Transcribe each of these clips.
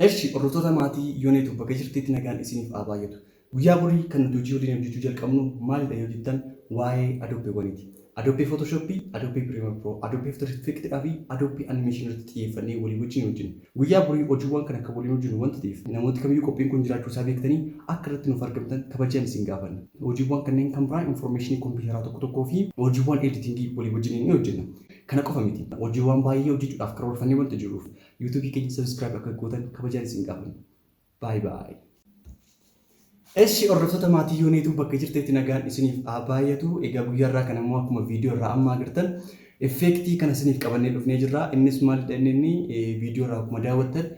Eshi hordoftoota maatii Yooneetu bakka jirteetti nagaan isiniif haa baay'atu. Guyyaa borii kan nuti hojii waliin hojjechuu jalqabnu maalidha yoo jettan waa'ee Adobeewwaniiti. Adobe Photoshop, Adobe Premiere Pro, Adobe After Effects fi Adobe Animation irratti xiyyeeffannee walii wajjin hojjenna. Guyyaa borii hojiiwwan kana kan waliin hojjennu wanta ta'eef namooti kamiyyuu qophiin kun jiraachuu isaa beektanii akka irratti nuuf argamtan kabajaan isin gaafanna. Hojiiwwan kanneen kan biraa informationii kompiitaraa tokko tokkoo fi hojiiwwan editingii walii wajjin ni hojjenna. Kana qofa miti. Hojiiwwan baay'ee hojjechuudhaaf karoorfannee wanta jirruuf YouTube keenya subscribe akka gootan kabajaan isin gaafanna. Bye bye. Eshi hordoftoota maatii Yooneetu bakka jirtetti nagaan isiniif haa baay'atu. Egaa guyyaa irraa kana immoo akkuma viidiyoo irraa amma agartan effeektii kana isiniif qabannee dhufnee jirra. Innis maalidha inni inni viidiyoo irraa akkuma daawwattan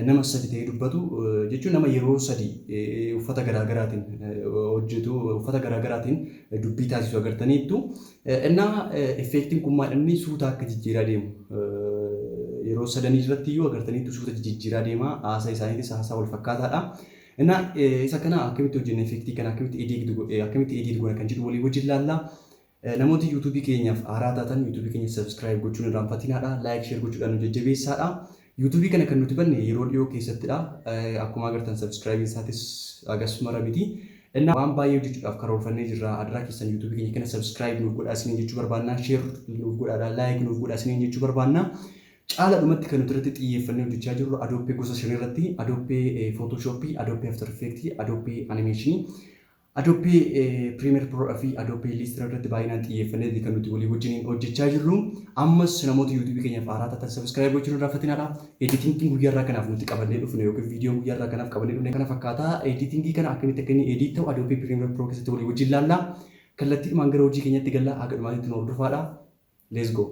nama sadi ta'ee dubbatu jechuun nama yeroo sadi uffata garaagaraatiin hojjetu uffata garaagaraatiin dubbii taasisu agartaniittu. Innaa effeektiin kun maal inni suuta akka jijjiiraa deemu yeroo sadanii irratti iyyuu agartaniittu suuta jijjiiraa deema. Haasaa isaaniitis haasaa wal fakkaataadha. Innaa isa kana akkamitti hojjenna effeektii kana akkamitti edit goona kan jedhu walii wajjin ilaalla. Namooti YouTube keenyaaf haaraa taatan YouTube keenya subscribe gochuun irraanfatinaadha. Like share gochuudhaan nu jajjabeessaadha. YouTube kana kan nuti banne yeroo dhiyoo keessattidha. Akkuma agartan subscribe isaatis hagas mara miti. Innaa waan baay'ee hojjechuudhaaf karoorfannee jirra. Adaraa keessan YouTube keenya kana subscribe nuuf godhaa isiniin jechuu barbaanna. Share nuuf godhaadha. Like nuuf godhaa isiniin jechuu barbaanna. Caala dhumatti kan nuti irratti xiyyeeffannee hojjechaa jirru Adobe gosa shan irratti Adobe Photoshop, Adobe After Effects, Adobe Animation, Adobe Premiere Pro fi Adobe Illustrator irratti baay'inaan xiyyeeffannee kan nuti walii wajjiniin hojjechaa jirru. Ammas namoota YouTube keenyaaf haaraa taatan subscribe gochuun irraanfatinaadha. Editingin guyyaa irraa kanaaf nuti qabannee dhufne yookiin viidiyoon guyyaa irraa kanaaf qabannee dhufne kana fakkaata. Editingii kana akkamitti akka inni edit ta'u Adobe Premiere Pro keessatti walii wajjin ilaalla. Kallattiidhumaan gara hojii keenyatti galla haga dhumaatitti nu hordofaadha. Let's go.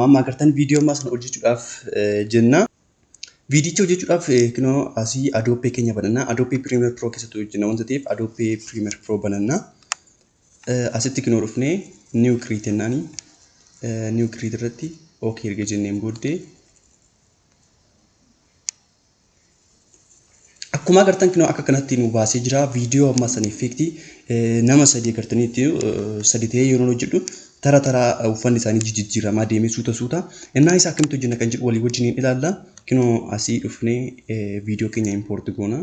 Amma agartan viidiyoo ammaa sana hojjechuudhaaf jenna. Viidiyicha hojjechuudhaaf kunoo asii Adobe keenya bananna. Adobe Premiere Pro keessatti hojjenna wanta ta'eef Adobe Premiere Pro bananna. Asitti kunoo dhufnee New Create jennaani. New Create irratti OK erga jenneen booddee akkuma agartan kunoo akka kanatti nu baasee jira. Viidiyoo ammaa sana effeektii nama sadii agartaniitti sadi ta'ee yeroo hojjedhu tara taraa uffanni isaanii jijjiiramaa deemee suuta suuta. Innaa isa akkamitti hojjenna kan jedhu walii wajjiniin ilaalla. Kunoo asii dhufnee viidiyoo keenya import goona.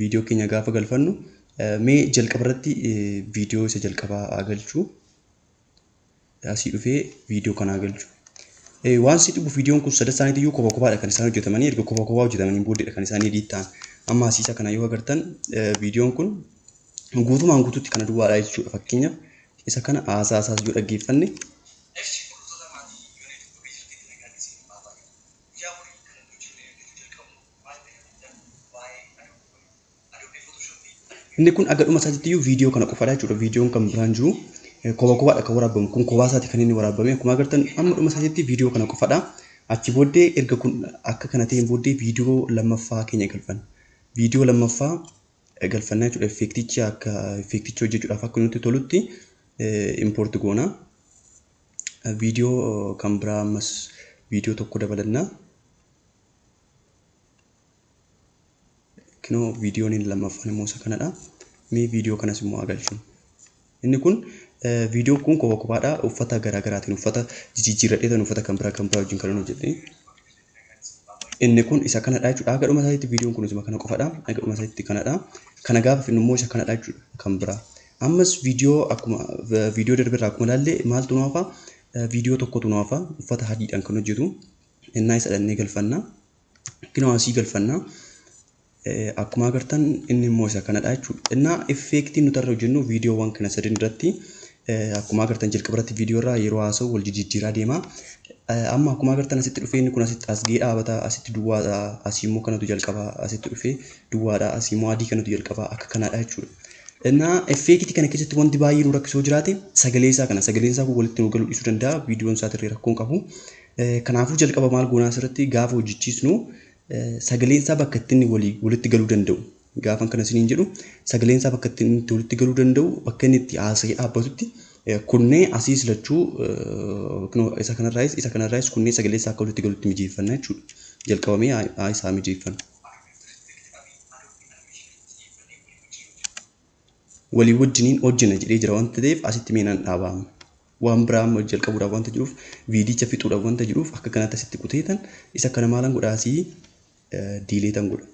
Viidiyoo keenya gaafa galfannu mee jalqaba irratti viidiyoo isa jalqabaa haa galchu. Asii dhufee viidiyoo kana haa galchu. Waan si dhibu viidiyoon kun sadan isaaniitu iyyuu kopha kophaadha kan isaan hojjetamanii erga kopha kophaa hojjetamanii booddeedha kan isaan edit ta'an. Amma asii isa kana yoo agartan viidiyoon kun guutumaan guutuutti kana duwwaadha jechuudha. Fakkeenyaaf isa kana haasaa isaas yoo dhaggeeffanne inni kun aga dhuma isaatitti iyyuu viidiyoo kana qofaadha jechuudha. Viidiyoon kan biraan jiru kopha kophaadha kan waraabamu. Kun kophaa isaati kan inni waraabame. Akkuma agartan amma dhuma isaatitti viidiyoo kana qofaadha. Achi booddee erga kun akka kana ta'een booddee viidiyoo lammaffaa keenya galfanna. Viidiyoo lammaffaa galfannaa jechuudha. Effeektichi akka effeektichi hojjechuudhaaf akka nutti tolutti import goona. Viidiyoo kan biraa ammas viidiyoo tokko dabalanna. Kunoo viidiyoon inni lammaffaan immoo isa kanadha. Mee viidiyoo kanas immoo haa galchinu. Inni kun viidiyoon kun kopha kophaadha. Uffata garaagaraatiin uffata jijjiirradheetan uffata kan biraa kan biraa wajjin kan hojjedhe. Inni kun isa kanadha jechuudha. Haga dhuma isaatti viidiyoon kun isuma kana qofadha. Haga dhuma isaatti kanadha. Kana gaafa finnu immoo isa kanadha jechuudha kan biraa. Ammas viidiyoo akkuma viidiyoo darbe irraa akkuma ilaalle maaltu nu hafa? Viidiyoo tokkotu nu hafa. Uffata adiidhaan kan hojjetu. Innaa isa dhannee galfanna. Kunoo asii galfanna. Akkuma agartan inni immoo isa kanadha jechuudha. Innaa effeektii nuti irra hojjennu viidiyoowwan kana sadin irratti akkuma agartan jalqaba irratti viidiyoo irraa yeroo haasa'u wal jijjiiraa deema. Amma akkuma agartan asitti dhufee inni kun asitti as ga'ee dhaabata, asitti duwwaadha, asii immoo kanatu jalqaba, asitti dhufee duwwaadha, asii immoo adii kanatu jalqaba, akka kanaadha jechuudha. Innaa effeektii kana keessatti wanti baay'ee nu rakkisoo jiraate sagalee isaa kana. Sagaleen isaa kun walitti nu galuu dhiisuu danda'a. Viidiyoon isaa tirree rakkoo hin qabu. Kanaafuu jalqaba maal goonaa asirratti gaafa hojjechiisnu sagaleen isaa bakka itti inni walitti galuu danda'u. Gaafan kana isiniin jedhu sagaleen isaa bakka itti inni walitti galuu danda'u bakka inni itti haasa'ee dhaabbatutti kunnee asiis lachuu isa kanarraayis isa kanarraayis kunnee sagalee isaa akka walitti galutti mijeeffanna jechuudha. Jalqabamee haa isaa mijeeffanna. Walii wajjiniin hojjenna jedhee jira wanta ta'eef asitti mee nan dhaaba. Waan biraa amma jalqabuudhaaf wanta jiruuf viidicha fixuudhaaf wanta jiruuf akka kanatti asitti kuteetan isa kana maalan godhaa asii Deletean godha.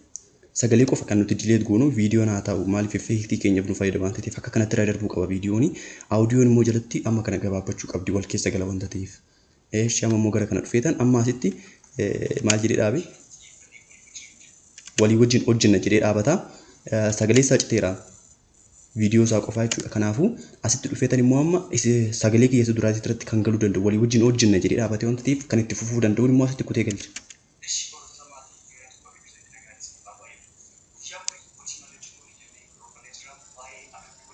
Sagalee qofa kan nuti delete goonu, viidiyoon haa ta'u, maaliif effectii keenyaaf nu fayyada waan ta'eef akka kanatti irra darbuu qaba viidiyooni. Audioon immoo jalatti amma kana gabaabbachuu qabdi wal keessa gala wanta ta'eef. Eeshi, amma immoo gara kana dhufeetan amma asitti maal jedhee dhaabe? Walii wajjin hojjenna jedhee dhaabata. Sagalee isaa citeera. Viidiyoo isaa qofaa jechuudha. Kanaafuu asitti dhufeetan immoo amma sagalee kiyya duraa irratti kan galuu danda'u walii wajjin hojjenna jedhee dhaabatee wanta ta'eef kan itti fufuu danda'u immoo asitti kutee galcha. Hojii malee hojii jennee karoorfannee jira waa'ee Adobe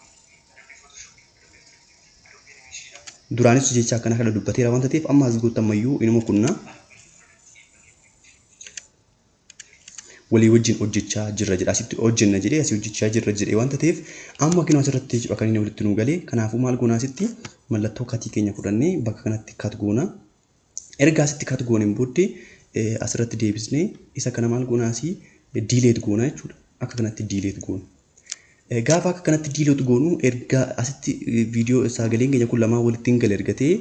Adobe Photoshop, Adobe After Effects, Adobe Animation. Duraanis jecha akkana kana dubbateera wanta ta'eef amma as guutammayyuu inuma kunna walii wajjin hojjechaa jirra jedha. Asitti hojjenna jedhee, asii hojjechaa jirra jedhee wanta ta'eef amma kinoo asirratti jechuudha kan inni walitti nu galee. Kanaafuu maal goona? Asitti mallattoo cutii keenya fudhannee bakka kanatti cut goona. Erga asitti cut gooneen booddee asirratti deebisnee isa kana maal goona? Asii delete goona jechuudha. Akka kanatti delete goona. Gaafa akka kanatti delete goonu, erga asitti viidiyoo sagaleen keenya kun lamaan walitti hin gale ergatee,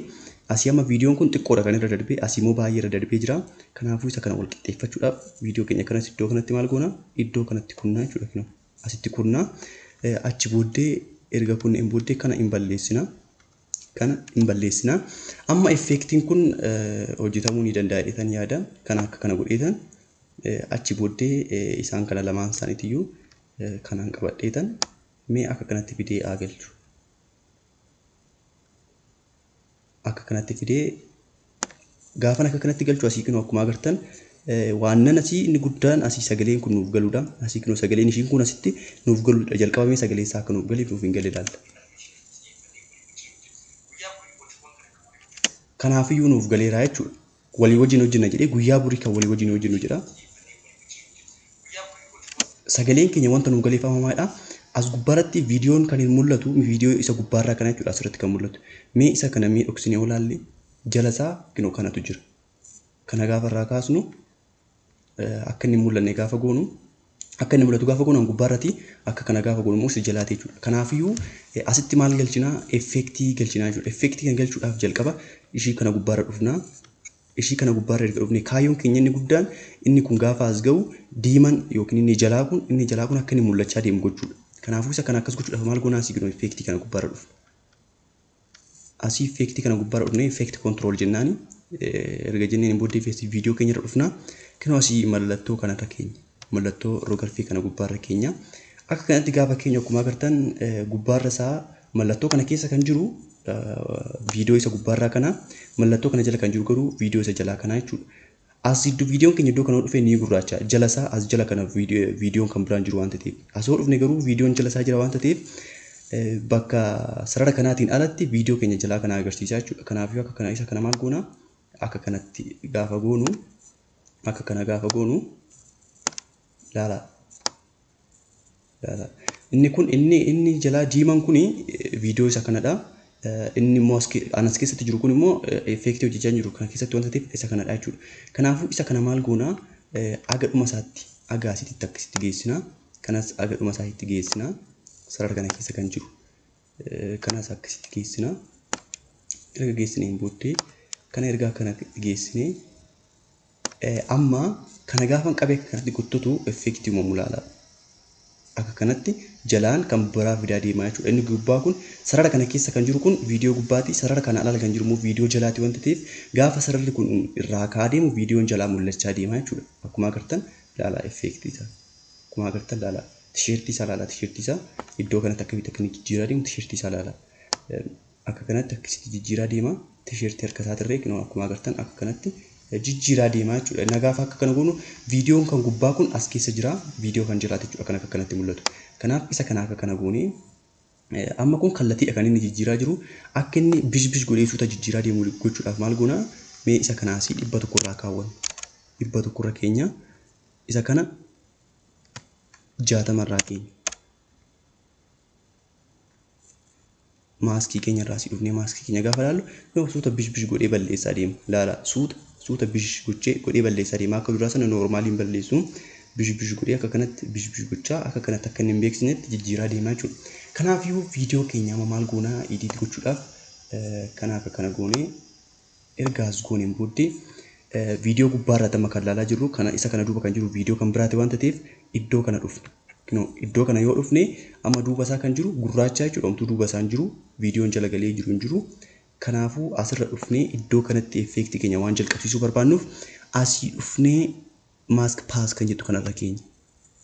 asii amma viidiyoon kun xiqqoodha kan irra darbee, asii immoo baay'ee irra darbee jira. Kanaafuu isa kana wal qixxeeffachuudhaaf viidiyoo keenya kanas iddoo kanatti maal goona? Iddoo kanatti kunnaa jechuudha. Kunoo asitti kunnaa, achi booddee erga kunneen booddee kana hin balleessina. Kana hin balleessina. Amma effectiin kun hojjetamuu ni danda'a jedheetan yaada. Kana akka kana godheetan achi booddee isaan kana lamaan isaaniitiyyuu kanaan qabadheetan mee akka kanatti fidee haa galchu. Akka kanatti fidee gaafan akka kanatti galchu, asii kinoo akkuma agartan waannan asii inni guddaan asii sagaleen kun nuuf galuudha. Asii kinoo sagaleen ishiin kun asitti nuuf galuudha. Jalqabamee sagalee isaa akka nuuf galeef nuuf hin galle ilaalla. Kanaafiyyuu nuuf galeeraa jechuudha. Walii wajjin hojjenna jedhee, guyyaa borii kan walii wajjin hojjennu jedha. Sagaleen keenya wanta nuuf galeef amamaadha. As gubbaarratti viidiyoon kan hin mul'atu viidiyoo isa gubbaarraa kana jechuudha asirratti kan mul'atu. Mee isa kana mee dhoksinee olaalle, jala isaa kinoo kanatu jira. Kana gaafa irraa kaasnu, akka inni hin mul'anne gaafa goonu, akka inni mul'atu gaafa goonu gubbaarratti, akka kana gaafa goonu immoo isa jalaati jechuudha. Kanaafiyyuu asitti maal galchinaa? Effectii galchinaa jechuudha. Effectii kan galchuudhaaf jalqaba ishii kana gubbaarra dhufnaa. Ishii kana gubbaarra erga dhufne, kaayyoon keenya inni guddaan inni kun gaafa as ga'u diimaan yookiin inni jalaa kun akka inni mul'achaa deemu gochuudha. Kanaafuu isa kana akkas gochuudhaaf maal goonaa? Asii giduu effectii kana gubbaarra dhufna. Asii effectii kana gubbaarra dhufnee effect control jennaani, erga jenneen booddee viidiyoo keenya irra dhufna. Kinoo asii mallattoo kanarra keenya, mallattoo rogarfee kana gubbaarra keenya. Akka kanatti gaafa keenya, akkuma agartan gubbaarra isaa mallattoo kana keessa kan jiru viidiyoo isa gubbaarraa kana, mallattoo kana jala kan jiru garuu viidiyoo isa jalaa kanaa jechuudha. As iddoo viidiyoon keenya iddoo kana dhufe ni gurraacha. Jala isaa as jala kana viidiyoon kan biraan jiru waan ta'eef. As yoo dhufne garuu viidiyoon jala isaa jira waan ta'eef bakka sarara kanaatiin alatti viidiyoo keenya jalaa kana agarsiisa jechuudha. Kanaafuu akka kana isa kana maal goona? Akka kanatti gaafa goonu, akka kana gaafa goonu, laala. Laala. Inni kun inni jalaa diimaan kuni viidiyoo isa kanadha. Inni immoo anas keessatti jiru kun immoo effectii hojjechaa jiru kana keessatti wanta ta'eef isa kanadha jechuudha. Kanaafuu isa kana maal goona? Aga dhuma isaatti, aga asitti akkasitti geessina. Kanas aga dhuma isaatti geessina. Sarara kana keessa kan jiru. Kanas akkasitti geessina. Erga geessineen booddee kana ergaa kana geessinee, amma kana gaafan qabee akka kanatti gottotu effectii uumamu ilaala. Akka kanatti jalaan kan biraa fidaa deemaa jechuudha. Inni gubbaa kun sarara kana keessa kan jiru kun viidiyoo gubbaati. Sarara kana ala kan jiru immoo viidiyoo jalaati wanta ta'eef gaafa sararri kun irraa ka'aa deemu viidiyoon jalaa mul'achaa deemaa jechuudha. Akkuma agartan ilaala effectii isaa. Akkuma agartan ilaala. Tisheertii isaa ilaala. Tisheertii isaa iddoo kanatti akkamitti akka inni jijjiiraa deemu tisheertii isaa ilaala. Akka kanatti akkasitti jijjiiraa deema. Tisheertii harka isaatirree kunoo akkuma agartan akka kanatti jijjiiraa deemaa jechuudha. Inni gaafa akka kana goonu viidiyoon kan gubbaa kun as keessa jira. Viidiyoo kan jiraatu jechuudha kan akka kanatti mul'atu. Kanaaf isa kana akka kana goonee, amma kun kallattiidha kan inni jijjiiraa jiru. Akka inni bish bish godhee suuta jijjiiraa deemu gochuudhaaf maal goona? Mee isa kana asii 100 irraa kaawwanna. 100 irra keenya, isa kana 60 irraa keenya. Maskii keenya irraa asii dhufnee maskii keenya gaafa ilaallu suuta bish bish godhee balleessaa deema. Ilaala, suuta suuta bish gochee godhee balleessaa deema. Akka duraa sana normaliin balleessu, bish bish godhee akka kanatti bish bish gochaa akka kanatti akka inni hin beeksisnetti jijjiiraa deemaa jechuudha. Kanaafiyyuu viidiyoo keenya amma maal goonaa? Edit gochuudhaaf kana akka kana goonee, erga as gooneen booddee Viidiyoo gubbaarraa amma kan ilaalaa jirru kana isa kana duuba kan jiru viidiyoo kan biraati waan ta'eef iddoo kana dhufna. Iddoo kana yoo dhufne amma duuba isaa kan jiru gurraacha jechuudha. Homtuu duuba isaa hin jiru, viidiyoon jala galee jiru hin jiru. Kanaafuu asirra dhufnee iddoo kanatti effeektii keenya waan jalqabsiisuu barbaannuuf asii dhufnee maask paas kan jettu kanarra keenya.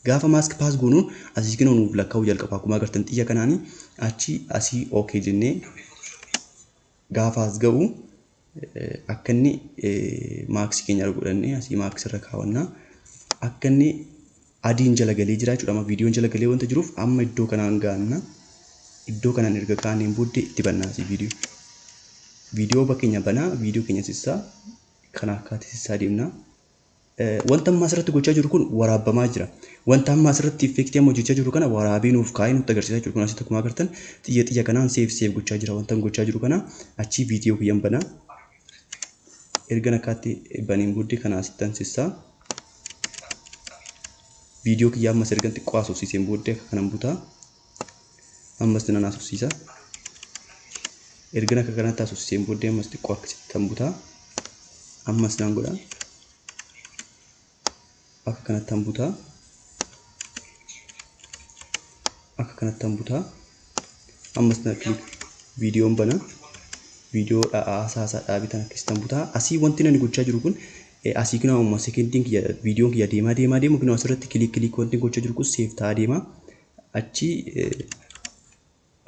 Gaafa maask paas goonuun asii kinoo nuuf lakkaa'uu jalqaba. Akkuma agartan xiyya kanaanii achi asii okay jennee gaafa as ga'u akka inni maaksii keenya godhannee asii maaksii irra kaawwannaa. Akka inni adiin jala galee jira jechuudha. Amma viidiyoon jala galee wanta jiruuf amma iddoo kanaan gaanna. Iddoo kanaan erga kaaneen booddee itti bannaa asii viidiyoo. Viidiyoo bakkeenya banaa, viidiyoo keenya sissaa kana akkaatti sissaa deemna. Wanta amma asirratti gochaa jiru kun waraabbamaa jira. Wanta amma asirratti effeektii amma hojjechaa jiru kana waraabee nuuf kaa'ee nutti agarsiisaa jiru. Kun asitti akkuma agartan xiyya xiyya kanaan seef seef gochaa jira. Wanta gochaa jiru kana achii viidiyoo kiyyan banaa. Erga akkaatti baneen booddee kana asittan sissaa. Viidiyoo kiyya ammas erga xiqqoo haasofsiiseen booddee akka kanan butaa. Ammas nan haasofsiisa. Erga akka kanatti haasofsiiseen booddee ammas xiqqoo akkasittan butaa. Ammas nan godha. Akka kanattan butaa. Akka kanattan butaa. Ammas na kilik viidiyoon bana. Viidiyoo haasaa isaa dhaabitan akkasittan butaa. Asii wanti ani gochaa jiru kun asii kunoo amma sekendiin kiyya viidiyoon kiyya deemaa deemaa deemu kunoo asirratti kilik kilik wanti gochaa jiru kun seef ta'aa deema. Achi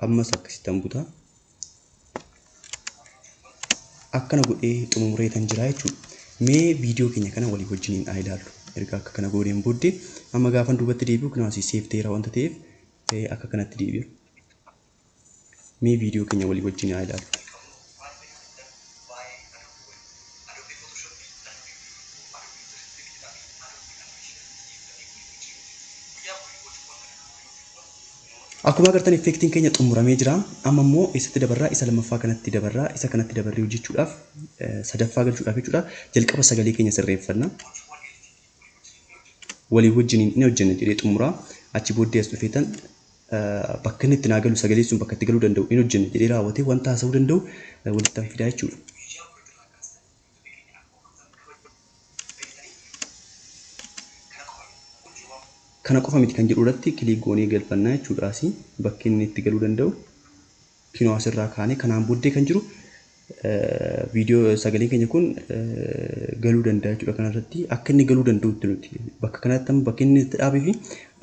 ammas akkasittan butaa. Akkana godhee xumureetan jira jechuudha. Mee viidiyoo keenya kana walii wajjiniin haa ilaallu. Erga akka kana gooneen booddee amma gaafan duubatti deebi'u kunoo asii seef ta'eera wanta ta'eef akka kanatti deebi'a. Mee viidiyoo keenya walii wajjin haa ilaallu. Akkuma agartan effeektiin keenya xumuramee jira. Amma immoo eessatti dabarraa? Isa lammaffaa kanatti dabarraa. Isa kanatti dabarree hojjechuudhaaf sadaffaa galchuudhaaf jechuudha. Jalqaba sagalee keenya sirreeffanna. Walii wajjiniin ni hojjenna jedhee xumuraa. Achi booddee as dhufeetan bakka inni itti naa galu sagalee sun bakka itti galuu danda'u ni hojjenna jedhee raawwatee wanta haasa'uu danda'u walitti fidaa jechuudha. Kana qofa miti kan jedhu irratti kilik goonee galfannaa jechuudha. Asii bakki inni itti galuu danda'u kinoo asirraa kaanee kanaan booddee kan jiru viidiyoo sagaleen keenya kun galuu danda'a jechuudha. Kanarratti akka inni galuu danda'utti nuti bakka kanatti amma bakki inni itti dhaabee fi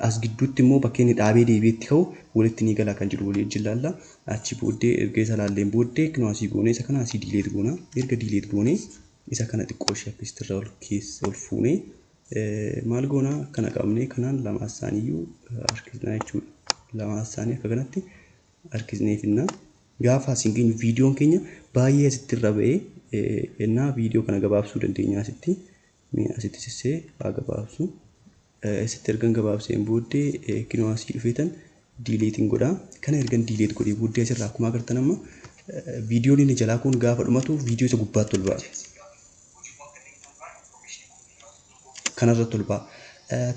as gidduutti immoo bakki inni dhaabee deebi'ee itti ka'u walitti ni gala kan jedhu walii wajjin ilaalla. Achi booddee erga isa laalleen booddee kinoo asii goonee isa kana asii diileet goona. Erga diileet goonee isa kana xiqqoo ishee akkasitti ol keessa ol fuunee maal goona kana qabnee kanaan lamaan isaaniiyyuu harkisnaa jechuudha. Lamaan isaanii akka kanatti harkisnee finna. Gaafa asiin geenyu viidiyoon keenya baay'ee asitti irra ba'ee ennaa viidiyoo kana gabaabsuu dandeenya asitti. Mee asitti sissee haa gabaabsu. Asitti ergan gabaabseen booddee kinoo asii dhufeetan diileetiin godha. Kana ergan diileet godhee booddee asirraa akkuma agartan amma viidiyoon inni jalaa kun gaafa dhumatu viidiyoo isa gubbaatti ol ba'a. Kanarratti ol ba'a.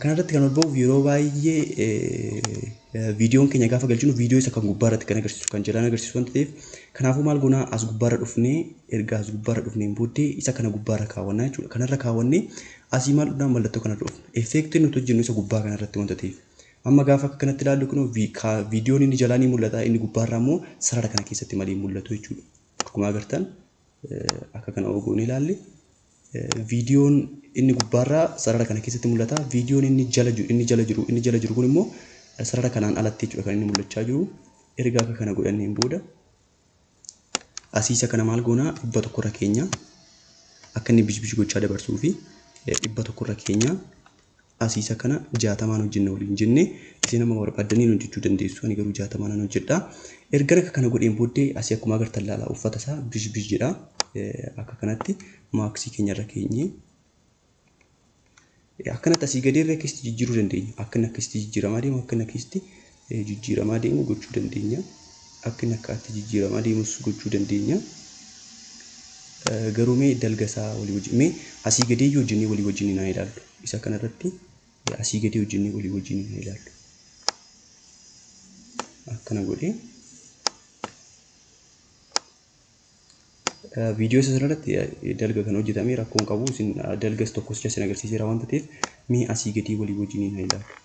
Kanarratti kan ol ba'uuf yeroo baay'ee viidiyoon keenya gaafa galchinu viidiyoo isa kan gubbaarratti kan agarsiisu kan jalaan agarsiisu wanta ta'eef kanaafuu maal goonaa as gubbaarra dhufnee erga as gubbaarra dhufneen booddee isa kana gubbaarra kaawwannaa jechuudha. Kanarra kaawwannee asii maal dhufnaa mallattoo kanarra dhufna. Effeektiin nuti hojjennu isa gubbaa kanarratti wanta ta'eef. Amma gaafa akka kanatti ilaallu kunoo viidiyoon inni jalaa ni mul'ata inni gubbaarraa immoo sarara kana keessatti malee mul'atu jechuudha. Akkuma agartan akka kana ogoon ilaalle viidiyoon inni gubbaarraa sarara kana keessatti mul'ata. Viidiyoon inni jala jiru inni jala jiru inni jala jiru kun immoo sarara kanaan alatti jechuudha kan inni mul'achaa jiru. Erga akka kana godhanneen booda asii isa kana maal goonaa 100 irra keenya akka inni bishbish gochaa dabarsuu fi 100 irra keenya asii isa kana 60 hojjenna waliin jennee isin amma barbaaddaniin hojjechuu dandeessu. Ani garuu 60 hojjedha. Erga akka kana godheen booddee asii akkuma agartan ilaalaa uffata isaa bishbish jedha. Akka kanatti maaksii keenya irra keenyee akkanatti asii gadee irra akkasitti jijjiiruu dandeenya. Akka inni akkasitti jijjiiramaa deemu akka inni akkasitti jijjiiramaa deemu gochuu dandeenya. Akka inni akkatti jijjiiramaa deemus gochuu dandeenya. Garuu mee dalga isaa walii wajjin mee asii gadee yoo hojjennee walii wajjin naa ilaallu. Isa kanarratti asii gadee hojjennee walii wajjin naa ilaallu. Akkana godhee Viidiyoo isa irratti dalga kan hojjetame rakkoon qabu isin dalgas tokkos isin agarsiiseera waan ta'eef mee asii gadii walii wajjiniin haa ilaallu.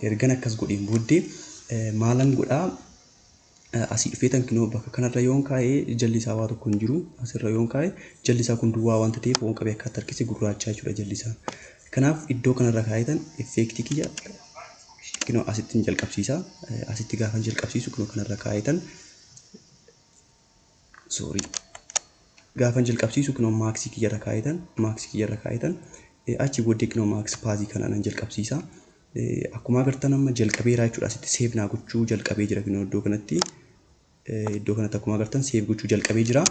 Ergan akkas godheen booddee maalan godhaa asii dhufeetan kinoo bakka kanarra yoon kaa'ee jalli isaa waa tokko hin jiru asirra yoon kaa'e jalli isaa kun duwwaa waanta ta'eef waan qabee akka harkise gurraachaa jechuudha jalli isaa. Kanaaf iddoo kanarra kaa'etan effeektii kiyya kinoo asittiin jalqabsiisa. Asitti gaafa jalqabsiisu kinoo kanarra kaa'etan sorry gaafa jalqabsiisu kinoo maaksii kiyyarra kaa'etan maaksii kiyyarra kaa'etan achi booddee kinoo maaks paazii kanaan jalqabsiisa. Akkuma agartan amma jalqabeera jechuudha. Asitti seef naa gochuu jalqabee jira kinoo iddoo kanatti. Iddoo kanatti akkuma agartan seef gochuu jalqabee jira.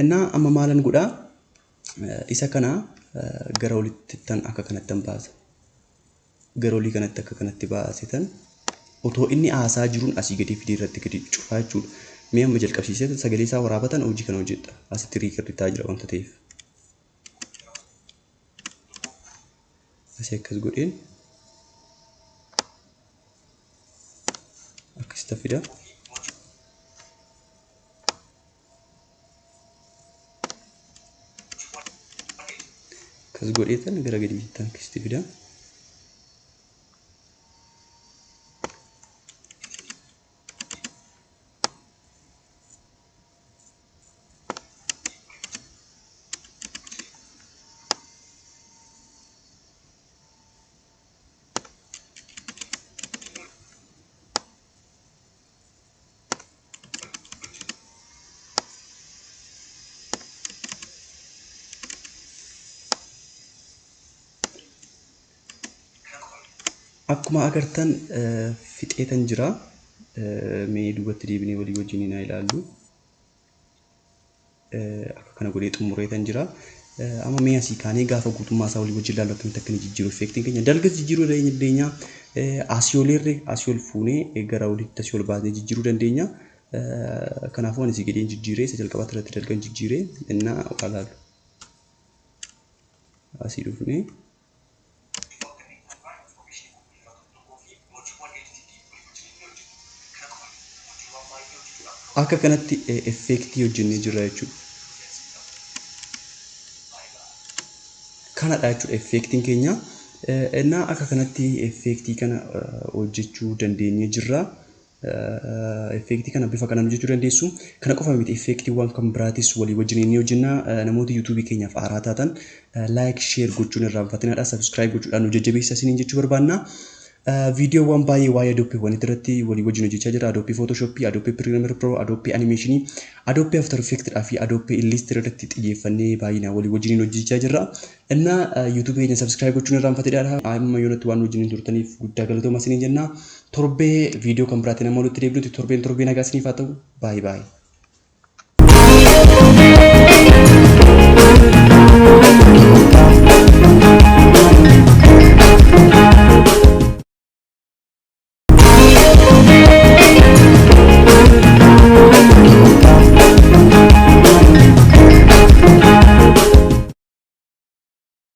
Innaa amma maalan godhaa isa kana gara olitti tan akka kanatti tan baasa. Gara olii kanatti akka kanatti baasetan otoo inni haasaa jiruun asii gadi fidee irratti gadi cufaa jechuudha. Mee amma jalqabsiisee sagalee isaa waraabatan hojii kana hojjedha. Asitti record ta'aa jira wanta ta'eef. Asii akkas godheen akkasitti fida. Akkas godheetan gara gadiitti akkasitti fida. Akkuma agartan fixeetan jira. Mee duubatti deebinee walii wajjin haa ilaallu. Akka kana godhee xumureetan jira. Amma mee asii kaanee gaafa guutummaa isaa walii wajjin ilaallu akkamitti akka inni jijjiiru effeektiin keenya dalgas jijjiiruu dandeenya. Asii olirree asii ol fuunee gara olitti asii ol baasnee jijjiiruu dandeenya. Kanaafuu ani asii gadeen jijjiiree isa jalqabaatti irratti dalgan jijjiiree innaa waa ilaallu. Asii dhufnee. Akka kanatti effeektii hojjennee jirra jechuudha. Kanadha jechuudha effeektiin keenya. Innaa akka kanatti effeektii kana hojjechuu dandeenyee jirra. Effeektii kana bifa kanaan hojjechuu dandeessu. Kana qofa miti effeektiiwwan kan biraatis walii wajjin ni hojjenna. Namoota yuutuubii keenyaaf haaraa taatan like, share gochuun irraanfatinaadha. Subscribe gochuudhaan nu jajjabeessa isiniin jechuu barbaanna. Viidiyoowwan baay'ee waa'ee Adobe irratti walii wajjin hojjechaa jira. Adobe Photoshop, Adobe Premiere Pro, Adobe Animation, Adobe After Effects fi Adobe Illustrator irratti xiyyeeffannee baay'inaan walii wajjin hojjechaa jirra. Innaa YouTube keenya subscribe gochuun irraanfatinaadha. Amma yoonatti waan wajjin turtaniif guddaa galatooma isiniin jenna. Torbee viidiyoo kan biraatiin amma walitti deebinutti torbeen torbee nagaa isiniif haa ta'u. Baay'ee baay'ee.